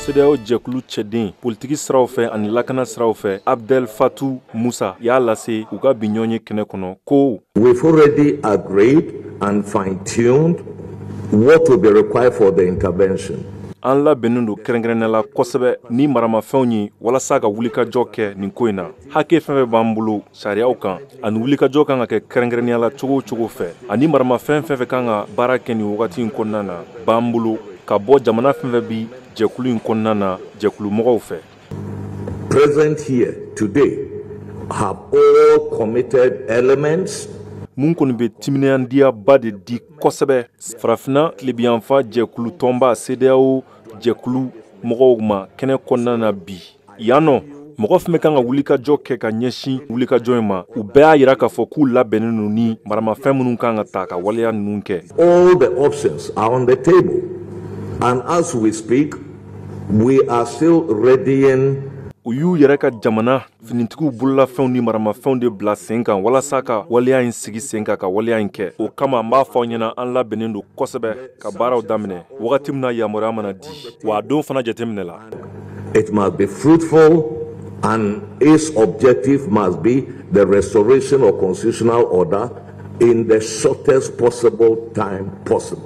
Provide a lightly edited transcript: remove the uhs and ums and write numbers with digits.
CEDEAO jɛkulu cɛden politiki siraw fɛ ani lakana siraw fɛ, Abdel Fatou Musa y'a lase u ka bi ɲɔgɔn ye kɛnɛ kɔnɔ ko: We've already agreed and fine-tuned what will be required for the intervention. An labɛnnen don kɛrɛnkɛrɛnnenya la kosɛbɛ ni maramafɛnw ye walasa ka wulikajɔ kɛ nin ko in na. Hakɛ fɛn fɛn b'an bolo sariyaw kan ani wulikajɔ kan ka kɛ kɛrɛnkɛrɛnnenya la cogo o cogo fɛ, ani maramafɛn fɛn fɛn kan ka baara kɛ nin wagati in kɔnɔna na, b'an bolo ka bɔ jamana fɛn fɛn bi jɛkulu in kɔnɔna na, jɛkulumɔgɔw fɛ. Present here today have all committed elements. Mun kɔni bɛ timinandiyaba de di kosɛbɛ Farafinna tilebiyanfa jɛkulu tɔnba CEDEAO jɛkulu mɔgɔw ma kɛnɛ kɔnɔna na bi yan nɔ, mɔgɔ fɛn bɛ kan ka wulikajɔ kɛ ka ɲɛsin wulikajɔ in ma, u bɛɛ y'a yira k'a fɔ k'u labɛnnen don ni maramafɛn minnu kan ka ta ka waleya ninnu kɛ. All the options are on the table. And as we speak, we are still readying. U y'u yɛrɛ ka jamana finitigiw bololafɛnw ni maramafɛnw de bila sen kan walasa ka waleya in sigi sen kan, ka waleya in kɛ. O kama, n b'a fɔ aw ɲɛna, an labɛnnen don kosɛbɛ ka baaraw daminɛ wagati min na yamaruya mana di, wa a don fana jateminɛ la. It must be fruitful and its objective must be the restoration of constitutional order in the shortest possible time possible.